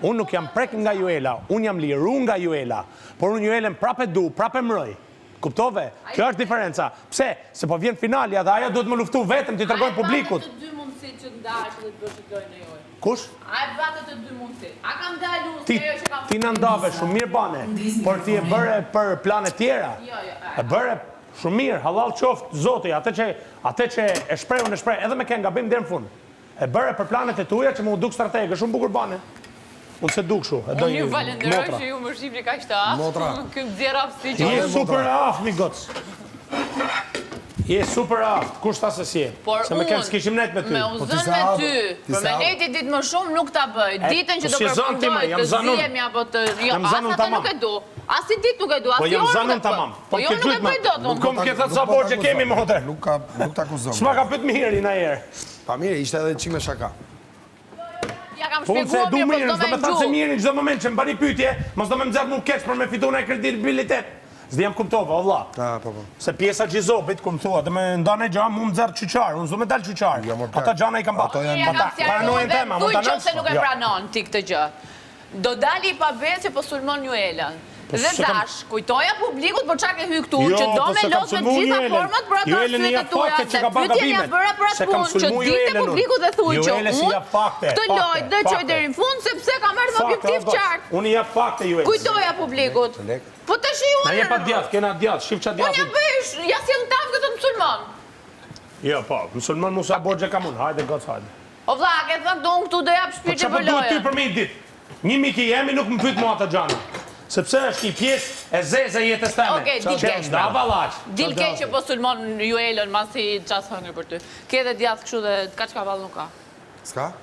Unë nuk jam prek nga Juela, unë jam liru nga Juela, por unë Juelen prapë e du, prapë e mbroj. Kuptove? Kjo është diferenca. Pse? Se po vjen finalja dhe ajo duhet me luftu vetëm t'i tregojnë publikut. A e pate të dy mundësitë që të ndahesh dhe të bësh lojën e Juelës? Kush? A e pate të dy mundësitë? A kam dalë unë Ti si ajo që kam ti na ndave shumë mirë bane, por ti e bëre për plane tjera. Jo, jo, E bëre shumë mirë, hallall qoftë Zoti, atë që atë që e shpreh unë e shpreh edhe me ken gabim deri në fund. E bëre për planet e tuaja që m'u duk stratege, shumë bukur bane. Unë s'e du kështu, e do Unë ju një falenderoj motra. që ju më shihni kaq të aftë. Motra. Ky më nxjerr aftësi që Je unë super e aftë, mi goc. Je super e aftë, kush tha se s'je? Por Se me ken unë, s'kishim nejt me ty. Me u Po ti zënë sa me aftë, ty, ti për sa me aftë. nejti ditë më shumë nuk ta bëj. Ditën që po do s'je zënë ti, ma, përfundoj jam të zënë unë. zihemi apo të jo, Jam as zënë unë atë tamam. nuk e du. As i ditë nuk e du, as Po i jam orë zënë nuk e unë bëj. tamam. Po jo ke nuk e gjujt ma. bëj dot Nuk unë. kom ke thënë Nuk sa po borxhe t'akuzon. kemi motër. Nuk ka, nuk t'akuzon. S'ma ka pyet Miri ndonjëherë. Pa mirë, ishte edhe çik me shaka. Ja kam Po unë se e shpjeguar du mirë, po Mirin, s'do s'do me me thënë se ngju. Miri në çdo moment që më bani pyetje, mos do me më nxjerr mu keq për me fitu në kredibilitet. S'di jam kuptova, o vlla. Ah, po, po. Se pjesa Gjizopit, kur më thua, do me nda në gjë, mu më nxjerr qyqar, unë s'do me dal qyqar. Jo, mor, Ato gjana i kam ba. Ato janë- Ja kam Ata sqaruar paranojen dhe teme, a mund thuj ta qoftë se nalsh? nuk e Jo. pranon ti këtë gjë. Do dali i pabesë që po sulmon Juelën. Po Dhe s'e kam- thash, kujtoja publikut, po ça ke hy këtu, Jo, që do po me s'e kam los me sulmu të gjitha Juelën. format për ato Juelën i arsyet e jap tuaja. fakte që Dhe ka bërë pyetjen ja gabimet. bëra për atë Se kam punë, që sulmu dilte Juelën unë. publiku dhe thuj që Juelës i unë jap fakte, këtë fakte, lojë do e çoj fakte. deri në fund sepse kam ardhur me Fakte, objektiv o goc. qartë. Unë i jap fakte Juelës. Kujtoja publikut. Lek. Po tash Na unë jep atë djathë, kena djathë, shif ça Unë ja djathi. bëj, ja sjell në tavë këtë më sulmon. Jo, po, më sulmon mu sa borxhe kam unë. Hajde goc, hajde. O vlla, a ke thënë këtu unë këtu do jap Po shpirtin ça po për duhet ty lojën. për me i dit? Një mik i jemi nuk më pyet mua ato gjana. Sepse është një pjesë e zezë e jetës teme. Okej, dil Që keq. nda vallaq. Dil keq që po sulmon Juelën masi ça s'hëngri për ty. Ke edhe djathë kështu dhe ka çka vallë nuk ka. S'ka?